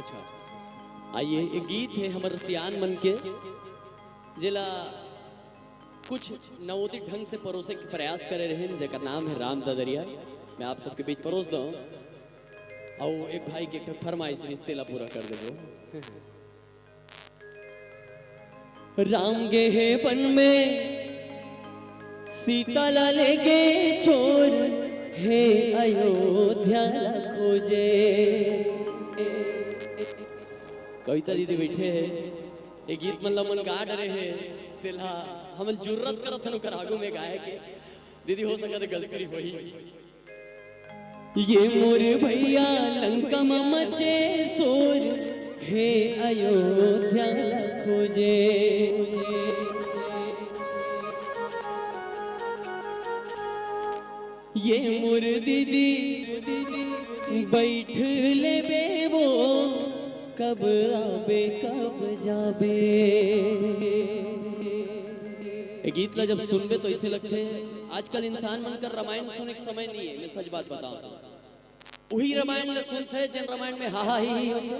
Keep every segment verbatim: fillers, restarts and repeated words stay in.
अच्छा, आइए, एक गीत है हमर सियान मन के, जेला कुछ नवोदित ढंग से परोसे के प्रयास करे रहेन, जेकर नाम है राम ददरिया। मैं आप सबके बीच परोस दूं। अउ एक भाई के एक ठो फरमाइश रिश्ते ला पूरा कर देबो। राम गे हे वन में, सीता ला लेके चोर, हे अयोध्या ला खोजे। कविता दीदी बैठे हे, ये गीत मन ला मन गा डरे हे, तेला हमन जुर्रत करत हन ओकर आगू में गाए के। दीदी, हो सकत हे गलती होही। ये मोर भैया लंका म मचे शोर, हे अयोध्या ला खोजे। ये मोर दीदी बैठ लेबे वो, कब आबे कब जाबे। ये गीत ला जब सुनबे तो ऐसे लगथे, आजकल इंसान मन कर रामायण सुने के समय नहीं है, मैं सच बात बताऊं तो। उही रामायण ला सुनथे जेन रामायण में हाहा ही ही होथे,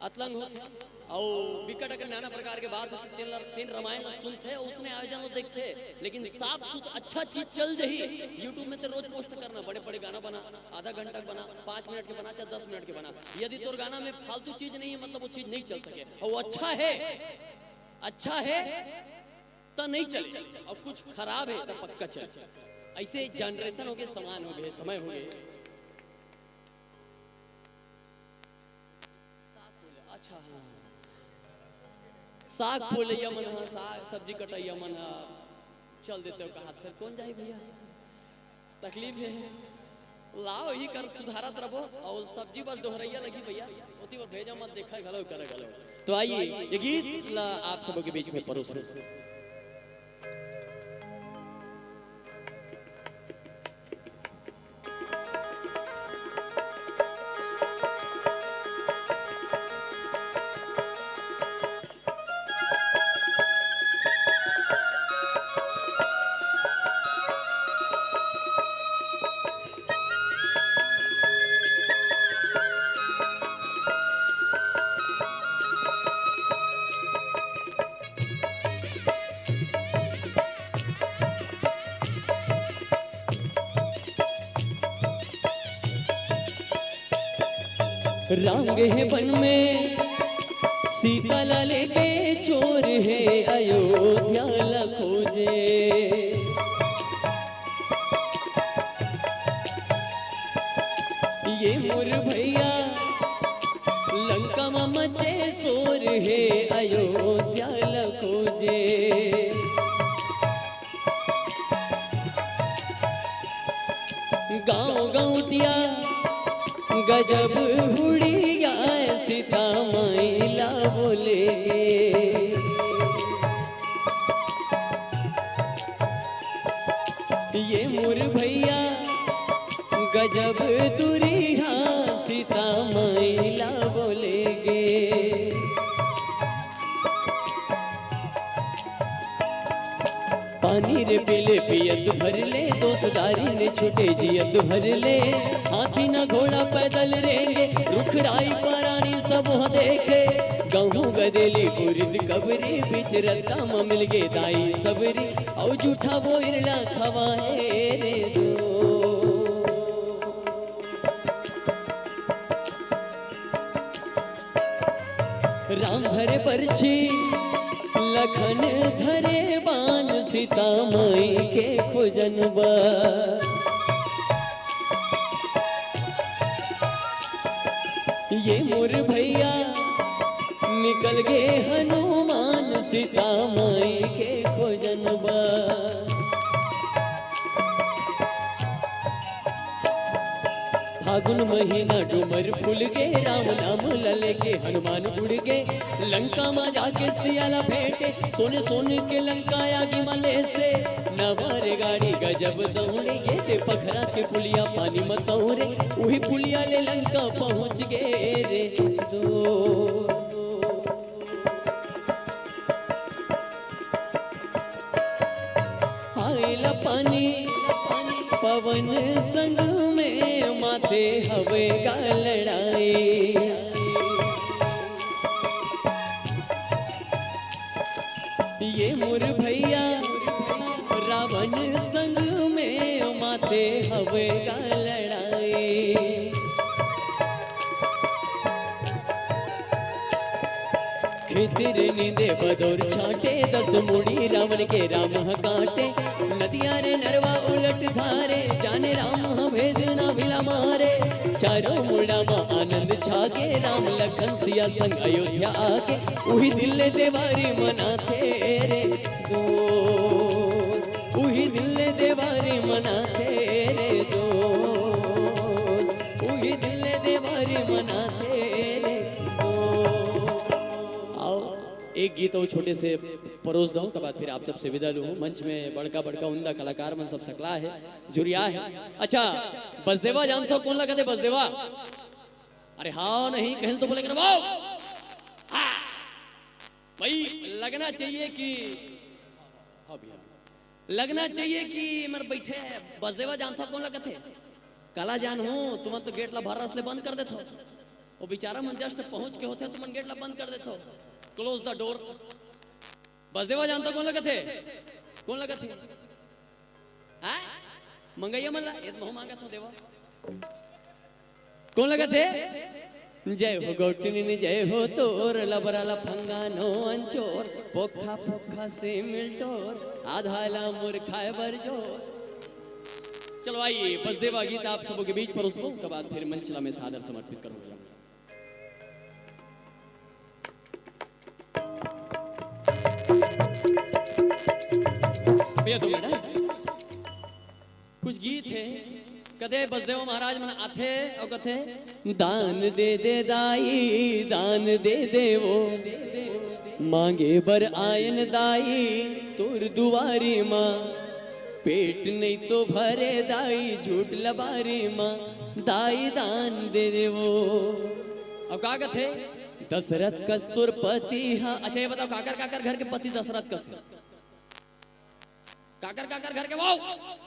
अतलंग होथे, अउ बिकट अकन नाना प्रकार के बात होथे, तेन ला, तेन रामायण ला सुनथे, उसने आयोजन ला देखथे। लेकिन साफ सुथ अच्छा चीज चल जही, YouTube में ते रोज पोस्ट करना, बड़े बड़े गाना बना, आधा घंटा के बना, पाँच मिनट के बना, चाहे दस मिनट के बना। यदि तोर गाना में फालतू चीज नहीं है, मतलब वो चीज नहीं चल सके। और वो अच्छा है, अच्छा है त नहीं चले, और कुछ खराब है त पक्का चले। ऐसे जनरेशन हो गए, समान हो गए, समय हो गए। अच्छा, हाँ। साग पोलैया मन ह, साग सब्जी कटैया मन ह, चल देते हो कहा, फिर कौन जाही भैया? तकलीफ है। लाओ, ही कर सुधारत रबो, और सब्जी बस डोहरैया लगी भैया, ओती बर भेजा मत, देखा घलो करे घलो। तो आइए, ये गीत ला आप सबों के बीच में परोस। राम गे हे वन में, सीता ला लेके चोर हे, अयोध्या ला खोजे। ये मोर भैया लंका म मचे शोर हे, अयोध्या ला खोजे। गांव गौंटिया गजब हुड़िया, सीता माई ला बोले। ये मोर भैया गजब दुरिहा, सीता माई ला बोले गे। पानी रे पीले पियत भर ले, दोसदारी ने छूटे जियत भर ले। हाथी न घोड़ा पैदल रेंगे, रुख राई परानी सब वहाँ देखे। गहूँ गदेली उरिद कबरी, बीच रत्ता म मिलगे दाई सबरी। अउ जूठा बोइर ला खवाए रे दो। राम धरे बरछी, लखन धरे बान, सीता माई के खोजन बर। ये मोर भैया निकल गे हनुमान, सीता माई के खोजन बर। फागुन महीना डूमर फूल गे, राम नाम ल लेके हनुमान उड़ गे। लंका म जाके सिया ल भेंटे, सोने सोने के लंका आगी म लेसे। नवा रेलगाड़ी गजब दौड़े गे, ते पखरा के पुलिया पानी म तौरे, उही पुलिया ले लंका पहुँच गे रे दो। हाय ला पानी पवन संग में, माथे हवे गा लड़ाई। होएगा लड़ाई। खेतिर नींदे बदोर छांटे, दस मुड़ी रावण के राम ह काटे। नदिया रे नरवा उलट धारे, जाने राम ह भेद ना भिला मारे। चारों मुड़ा म आनंद छागे, राम लखन सिया संग अयोध्या आगे। उही दिल ले देवारी मनाथे रे दोस्त, उही दिल ले देवारी मनाथे रे दोस्त, उही दिल ले देवारी मनाथे रे दोस्त। आओ, एक गीत अउ छोटे से परोस दंव, ओकर बाद फिर आप सबसे विदा लूहूं। मंच में बड़का बड़का उमदा कलाकार मन सब सकला हे, जुरिया हे। अच्छा, बसदेवा जानथो कोन ला कथे बसदेवा? अरे हाँ नहीं, कहेल तो बोले करो, वाओ। हाँ। भाई, लगना चाहिए कि, हाँ भैया, लगना चाहिए कि मर बैठे हे। बसदेवा जानथो कोन ला कथे? काला जानहूं, तुमन तो गेट ला भर्रस ले बंद कर देथो। वो बेचारा मन just पहुंच के होथे, तुमन गेट ला बंद कर देथो। Close the door। बसदेवा जानथो कोन ला कथे? कोन ला कथे? हाँ? मंगइया मन ला, ये तो महूं मांगत हंव देवा। कोन ला कथे? जय हो गौटिन जय हो तोर, लबरा लफंगा नोन चोर, पोखा पोखा से मिलटोर, आधा ला मोर खाए बर जोर। चलो आइए, बसदेवा गीत आप सबों के बीच परोसबो, ओकर बाद फिर मंच ला मैं सादर समर्पित करूंगा। भैया, दो मिनट, हाँ। कुछ गीत हे, कथे बसदेव महाराज मन आथे अउ कथे, दान दे दे दाई, दान दे दे वो, मांगे बर आयन दाई तोर दुवारी मां, पेट नइ तो भरे दाई झूठ लबारी मां, दाई दान दे दे वो। अब का कथे, दशरथ कस तोर पति हा। अच्छा, ये बताओ, काकर काकर घर के पति दशरथ कस हे? काकर काकर घर के वो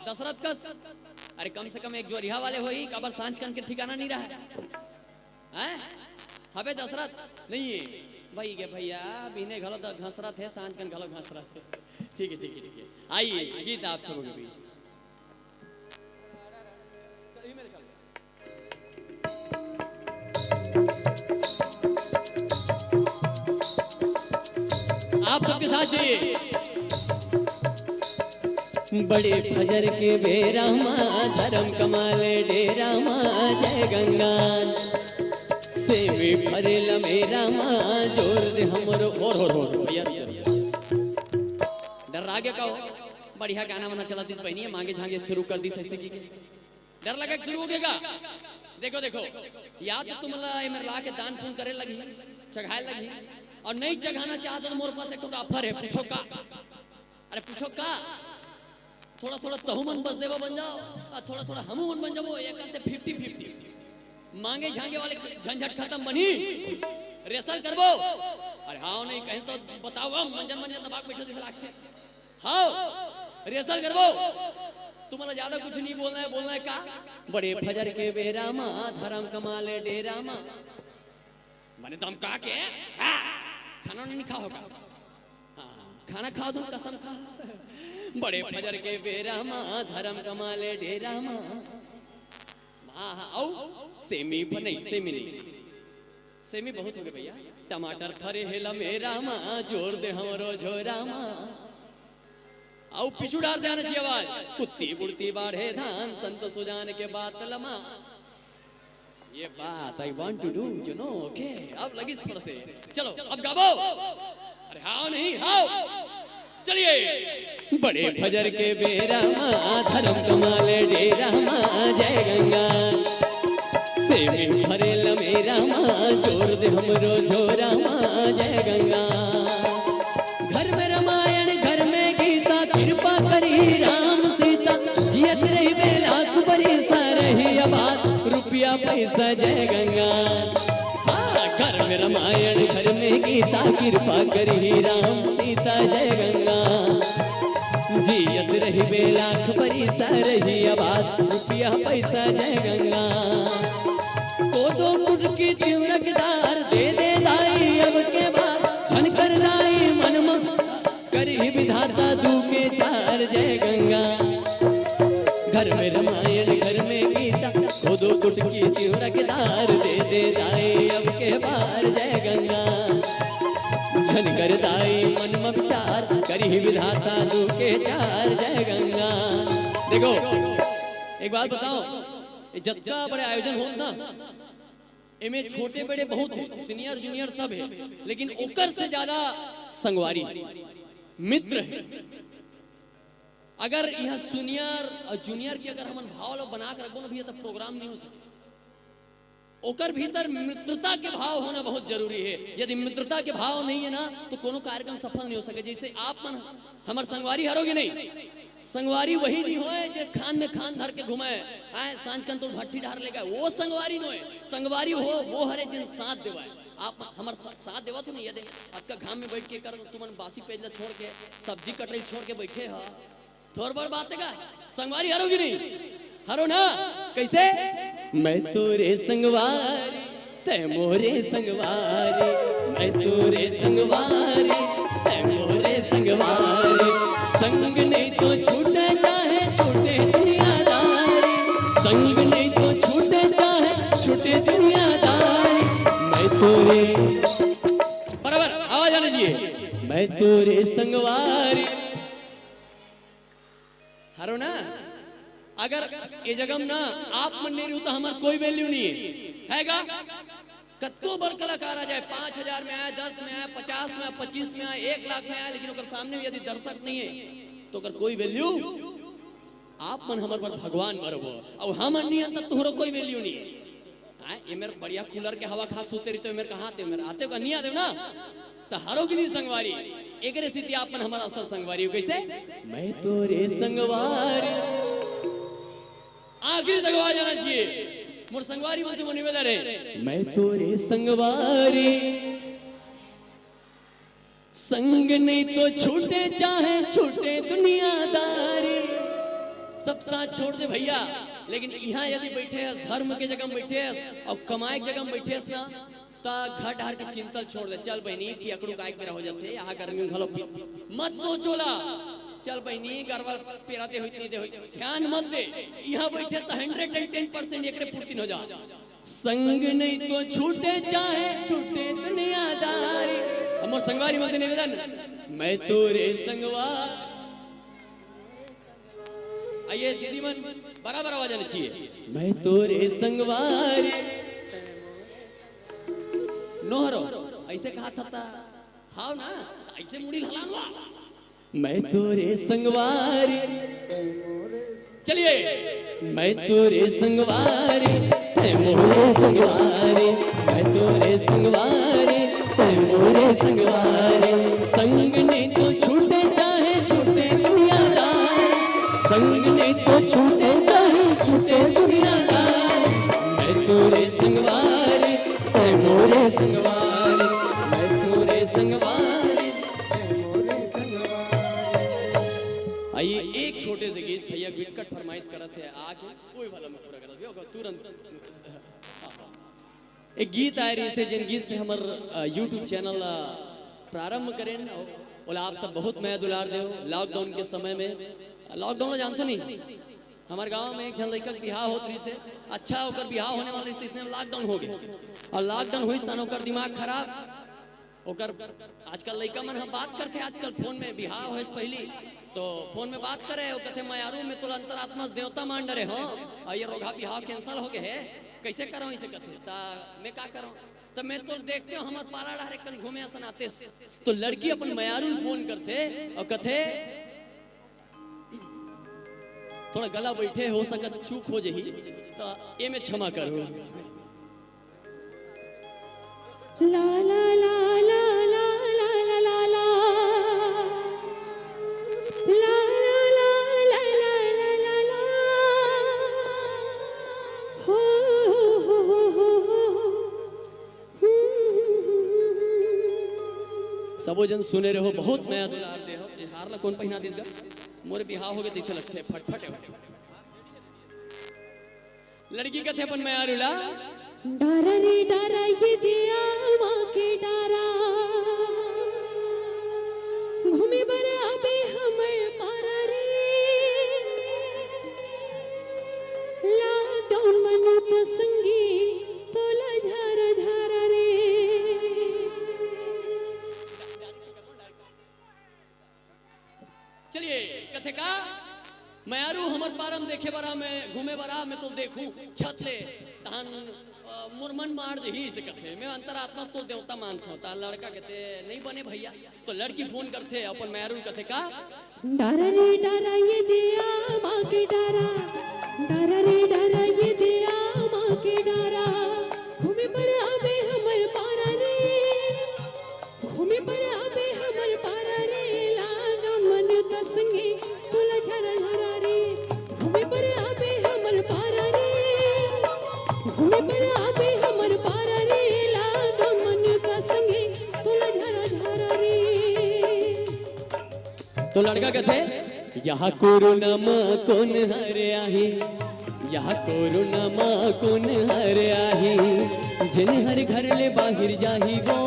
दशरथ कस? अरे, कम से कम एक जोरिहा वाले होही, काबर सांझ कन के ठिकाना नइ रहय। हैं? हबे दशरथ? नइ हे। भई गे भैया, बिहने घलो त घसरत हे, सांझ कन घलो घसरत हे। ठीक हे, ठीक हे, ठीक हे। आइए, गीत आप सबों के बीच। आप सबके साथ जाइए। बड़े फजर के बेरा मा, धरम कमाले डेरा मा, जय गंगा। सेमी फरेला मेरा मा, जोर दे हमरो, होर, होर, होर, भैया। डर लागे का हो? बढ़िया गाना वाना चला दी बहिनी, मांगे झांगे शुरू कर दी सही से की। डर लगे शुरू हो गया। देखो, देखो, या तो तुमला एमेर ला के दान पुण्य करे लगही, चघाए लगही, अउ नइ चघाना चाहत हो तो मोर पास एक ठो offer हे, पूछो का? अरे पूछो का? थोड़ा थोड़ा तहू मन बसदेवा बन जाओ अउ थोड़ा थोड़ा हमू मन बन जाबो, एक से fifty fifty। मांगे झांगे वाले झंझट खतम बनही। Rehearsal करबो। अरे हाँ, नइ कहें तो बताओ, हम मंजन मंजन दबा के बैठे जइसे लागथे। हाँ, rehearsal करबो। तुमला ज्यादा कुछ नइ बोलना हे, बोलना हे का? बड़े फजर के बेरा मा, धरम कमाले डेरा मा। माने दम का के? हाँ, खाना नइ खाओ का? हाँ, खाना खाओ तो कसम खा। बड़े फजर के बेरा मा, धरम कमाले डेरा मा। हाँ, हाँ, अउ सेमी फ-, नइ, सेमी नइ। सेमी बहुत होगे भैया। टमाटर फरे हे लमेरा मा, जोर दे हमरो झोरा मा। अउ पीछू डार दे आना चाहिए आवाज। उड़ती उड़ती बाढ़े धान, संत सुजान के बात लमा। ये बात I want to do, you know, okay? अब लगिस थोड़ा से। चलो, अब गाबो। अरे हाँ नहीं, हाँ। चलिए। बड़े फजर के बेरा मा, धरम कमाले डेरा मा, जय गंगा। सेमी फरे लमेरा मा, जोर दे हमरो झोरा मा, जय गंगा। घर में रामायण, घर में गीता, कृपा करी राम सीता, जियत रहिबे लाख बरिस रही आबाद, रुपया पैसा जय गंगा। हाँ, घर में रामायण, घर में गीता, कृपा करही राम सीता जय गंगा। जियत रहिबे लाख बरिस रही आबाद, रुपया पैसा जय गंगा। कोदो कुटकी तिंवरा के दार दे दे दाई अब के बाद, झन कर दाई मन म करही विधाता दू के चार जय गंगा। घर में रामायण, घर की सिउरक दार दे दे दाई अब के बार जय गंगा। झन कर दाई मन म विचार, करिही विधाता दुख के चार जय गंगा। देखो, एक बात बताओ, ये जतका बड़े आयोजन होत ना, एमे छोटे बड़े बहुत हे, सीनियर जूनियर सब हे, लेकिन ओकर से ज्यादा संगवारी, मित्र हे। अगर यहाँ सीनियर और जूनियर के अगर हमन भाव ला बना के रखबो ना भैया, त प्रोग्राम नहीं हो सके। ओकर भीतर मित्रता के भाव होना बहुत जरूरी हे। यदि मित्रता के भाव नहीं हे ना, तो कोनो कार्यक्रम सफल नहीं हो सके। जैसे आप मन हमर संगवारी हरो कि नहीं, संगवारी वही नहीं होय जे खान में खान धर के घुमाय, आय सांझ कन तो भट्ठी डहर ले गए, वो संगवारी नोय। संगवारी हो वो हरे जिन साथ देवाय। आप हमर सा-, साथ देवत हो नहीं, यदि अतका घाम में बैठ के कर तुमन बासी पेज ला छोड़ के, सब्जी कटरी छोड़ के बैठे ह, थोर बड़ बात हे का? संगवारी हरो कि नहीं? हरो ना? कैसे? मैं तोरे संगवारी, तै मोरे संगवारी, मैं तोरे संगवारी, तै मोरे संगवारी। संग नहीं तो छूटे चाहे छूटे दुनियादारी, संग नहीं तो छूटे चाहे छूटे दुनियादारी। मैं तोरे, बराबर आवाज आना चाहिए। मैं तोरे संगवारी, हरो ना? अगर ये जगह में ना आप मन नहीं रहू तो हमार कोई वैल्यू नहीं है, है का? कत्तो बड़ कलाकार आ जाए, पाँच हजार में आए, दस में आए, पचास में आए, पच्चीस में आए, एक लाख में आए, लेकिन ओकर सामने में यदि दर्शक नहीं है तो ओकर कोई वैल्यू। आप मन हमर बर भगवान बरोबर, और हमन नहीं हन त तोहरो कोई वैल्यू नहीं है। हाँ, ये मेरे बढ़िया कूलर के हवा खा सूते रही तो मेरे कहाँ आते, मेरे आते का नहीं आते ना। तो हरो कि नहीं संगवारी, एकरे सेती आप मन हमारा असल संगवारी हो। कैसे? मैं तोरे संगवारी। आखिरी तक आवाज आना चाहिए। मोर संगवारी मन से मोर निवेदन है, मैं तोरे संगवारी। संग नहीं तो छूटे चाहे छूटे दुनियादारी, सब साथ छोड़ दे भैया। लेकिन यहाँ यदि बैठे हस, धर्म के जगह में बैठे हस और कमाए के जगह में बैठे हस ना, ता घर डहर के चिंता छोड़ दे। चल बहिनी, पियकड़ू काय के बेरा हो जाथे, यहाँ गर्मी में घलो पी-, मत सोचो ला। चल बहिनी, गरवा पेरा दे होई, नहीं दे होई, ध्यान मत दे। यहाँ बैठे तो हंड्रेड एंड टेन परसेंट एकरे पूर्ति हो जा। संग नहीं तो छूटे चाहे छूटे दुनियादारी। हमर संगवारी मन से निवेदन, मैं तोरे संगवार। आइए दीदी मन, बराबर आवाज आना चाहिए। मैं तोरे संगवारी। नोहरो, ऐसे कहा था, था। हाव ना, ऐसे मुड़ी हलान ला। मैं तोरे संगवारी। चलिए। मैं तोरे संगवारी, तै मोरे संगवारी। मैं तोरे संगवारी, तै मोरे संगवारी। संग नहीं तो छूटे चाहे छूटे दुनियादारी, संग नहीं तो छूटे चाहे छूटे दुनियादारी। मैं तोरे संगवारी, तै मोरे संगवारी। मैं तोरे संगवारी, तै मोरे संगवारी। आइए, एक छोटे से गीत भैया बिकट फरमाइश करत हे, आके कोई भला मैं पूरा करत भी होगा तुरंत। एक गीत आए रहिसे, जिन गीत से हमर, अ, YouTube चैनल, अ, प्रारंभ करेन, ओला आप सब बहुत मया दुलार देव। लॉकडाउन के समय में, लॉकडाउन ला जानथो नहीं, हमर गांव में एक झन लइका के बिहाव होत रहिसे, अच्छा ओकर बिहाव होने वाला रहिसे, इसने लॉकडाउन हो गया और लॉकडाउन होइस तहान ओकर दिमाग खराब, ओकर आजकल लइका मन ह बात करथे, आजकल फोन में बिहाव होइस पहिली तो फोन में बात करे, ओ कथे, "मयारू में तोला अंतरात्मा से देवता मान डरे हो, और ये रोगहा बिहाव कैंसिल हो गए हे, कैसे करो इसे?" कथे, "ता मैं का करो?" "तो मैं तो देखते हो हमर पारा डहर एक कन घूमे असन आतेस।" तो लड़की अपन मयारू ल फोन करथे और कथे, थोड़ा गला बैठे, हो सकत चूक हो जही, तो ए में क्षमा करो। ला ला ला ला ला ला ला ला ला। ला ला ला ला ला ला ला ला। हो हो हो हो हो। सबो जन सुने रहो, बहुत मया दुलार दे हो। ये हार ला कौन पहिना दिस गा? मोर बिहाव हो गए तैसे लगथे, फटफट है। लड़की कथे अपन मयारू ला, डारा रे डारा, ये दिया माँ के डारा, घूमे बर आबे हमर पारा रे। लॉकडाउन मनो तो हम देखे बर आ, मैं घूमे बर आ, मैं तो देखूं छत ले, तहन अ, मोर मन मार जही से कथे। मैं अंतरात्मा तो देवता मानथों। त लड़का कथे, "नहीं बने भैया।" तो लड़की फोन करथे अपन मैरू ल, कथे का, "डारा रे डारा ये दिया माँ के डारा, डारा रे डारा ये दिया माँ के डारा, घूमे बर आबे हमर पारा रे, घूमे बर आबे हमर पारा रे, लॉकडाउन म नेवता संगी तोला झरा झरा रे, घूमे बर आबे हमर पारा रे, घूमे बर आबे हमर पारा रे, लॉकडाउन म नेवता संगी तोला झरा झरा रे।" तो लड़का कथे, "यहाँ कोरोना म कोन हर आही, यहाँ कोरोना म कोन हर आही, जेन हर घर ले बाहिर जाही वो,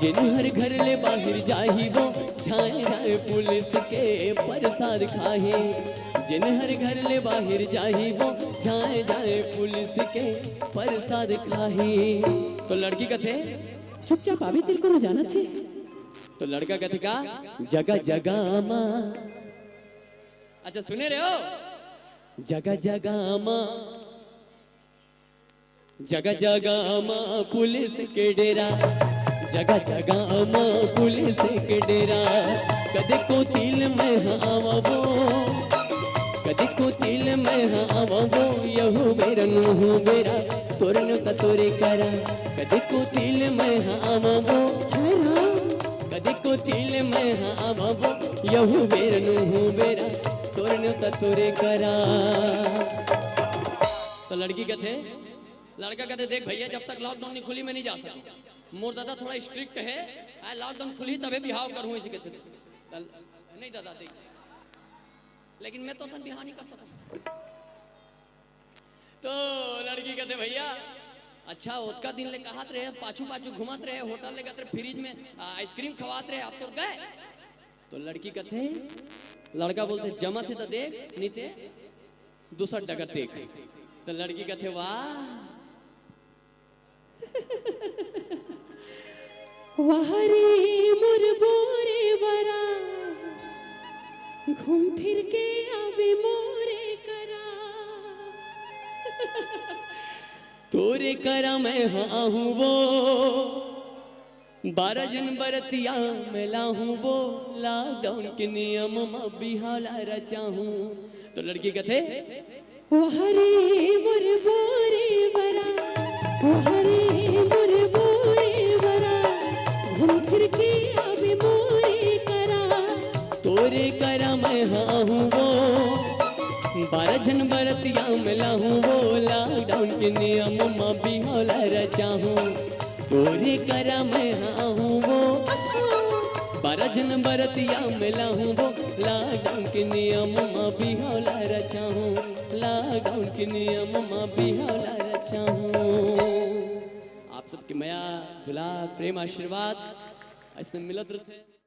जेन हर घर ले बाहिर जाही वो, झाए झाए पुलिस के प्रसाद खाही, जेन हर घर ले बाहिर जाही वो, झाए झाए पुलिस के प्रसाद खाही।" तो लड़की कथे, "चुपचाप आबे, तेरे को न जानत हे।" तो लड़का कथे का, "जगह जगह मा।" अच्छा, सुने रहे हो? "जगह जगह मा, जगह जगह मा पुलिस के डेरा, जगह जगह मा पुलिस के डेरा, कदे कोती ले मैं ह आवबो, कदे कोती ले मैं ह आवबो, यहू बेरा नोहू बेरा, तोर नेवता तोरे करा, कदे कोती ले मैं ह आवबो, कदे कोती ले मैं ह आवबो, यहू बेरा नोहू बेरा, तोर नेवता तोरे करा।" तो लड़की कथे, लड़का कथे, "देख भैया, जब तक लॉकडाउन नहीं खुली, मैं नहीं जा सकूं। मोर दादा थोड़ा स्ट्रिक्ट है, आ लॉकडाउन खुली तबे बिहाव करूं," इसी कथे। त-, "नहीं दादा, देख, लेकिन मैं तो सन बिहाव नहीं कर सकूं।" तो लड़की कथे, "भैया, अच्छा, ओतका दिन ले कहत रहे, पाछू पाछू घुमत रहे, होटल ले जात रहे, फ्रिज में आ, आइसक्रीम खवात रहे, अब तो गए।" तो लड़की कथे, लड़का बोलथे, "जमत हे त देख, नहीं ते दूसर डगर देख।" तो लड़की कथे, "वाह।" "वाह रे मोर बोरे बरा, घूम फिर के आबे मोरे करा।" तोरे करा मैं ह आहूं वो, बारह झन बरतिया मैं लाहूं वो, लॉकडाउन के नियम म बिहाव ला रचाहूं। तो लड़की कथे, "वाह रे मोर बोरे बरा, वाह रे मोर बोरे बरा, घूम फिर के आबे मोरे करा।" तोरे करा मैं ह आहूं वो, बारह झन बरतिया मैं लाहूं वो, लॉकडाउन के नियम म बिहाव ला रचाहूं। तोरे करा मैं ह आहूं वो, बारह झन बरतिया मैं लाहूं वो, लॉकडाउन के नियम म बिहाव ला रचाहूं, लॉकडाउन के नियम म बिहाव ला रचाहूं। आप सबके मया, दुलार, प्रेम, आशीर्वाद अइसने मिलत रथे।